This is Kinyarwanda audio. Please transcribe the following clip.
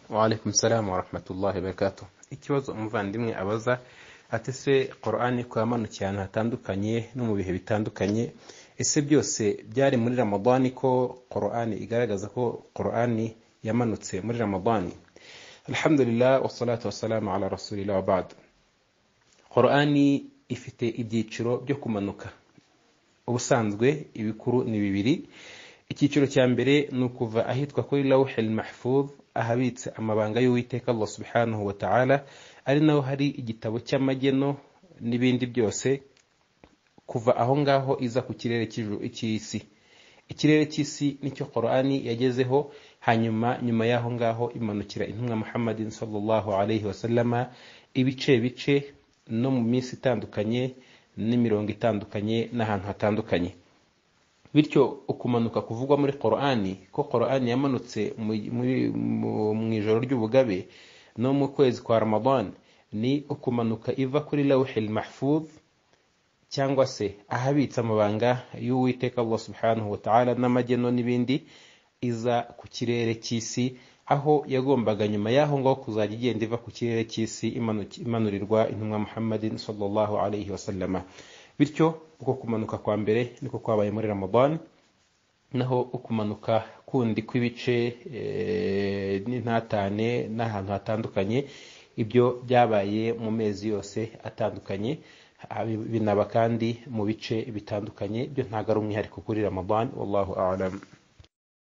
Wa alaikum salam wa rahmatullahi wa barakatuh. Ikibazo umuvandimwe abaza ati: se Qur'ani ko yamanukiye ahantu hatandukanye no mu bihe bitandukanye, ese byose byari muri Ramadani, ko Qur'ani igaragaza ko Qur'ani yamanutse muri Ramadani? Alhamdulillah, wassalatu wassalamu ala rasulillah, wa ba'd. Qur'ani ifite ibyiciro byo kumanuka. Ubusanzwe ibikuru ni bibiri. Icyiciro cya mbere ni ukuva ahitwa kuri Lawhil Mahfuz, ahabitse amabanga y'Uwiteka Allah subhanahu wa ta'ala, ari naho hari igitabo cy'amageno n'ibindi byose, kuva aho ngaho iza ku kirere cy'isi. Ikirere cy'isi nicyo Qur'ani yagezeho, hanyuma nyuma y'aho ngaho imanukira intumwa Muhammadin sallallahu alayhi wasallama ibice bice, no mu minsi itandukanye n'imirongo itandukanye n'ahantu hatandukanye. Bityo ukumanuka kuvugwa muri Qur'ani, ko Qur'ani yamanutse mu ijoro ry'ubugabe no mu kwezi kwa Ramadan, ni ukumanuka iva kuri Lawhil Mahfuz, cyangwa se ahabitse amabanga y'Uwiteka Allah subhanahu wa ta'ala n'amageno n'ibindi, iza ku kirere cy'isi, aho yagombaga nyuma y'aho ngaho kuzajya igenda iva ku kirere cy'isi imanurirwa intumwa Muhammadin sallallahu alayhi wasallama. Bityo uko kumanuka kwa mbere niko kwabaye muri Ramadan. Naho ukumanuka kundi kw'ibice n'intatane n'ahantu hatandukanye, ibyo byabaye mu mezi yose atandukanye, binaba kandi mu bice bitandukanye. Byo ntabwo ari umwihariko kuri Ramadan. Wallahu a'lam.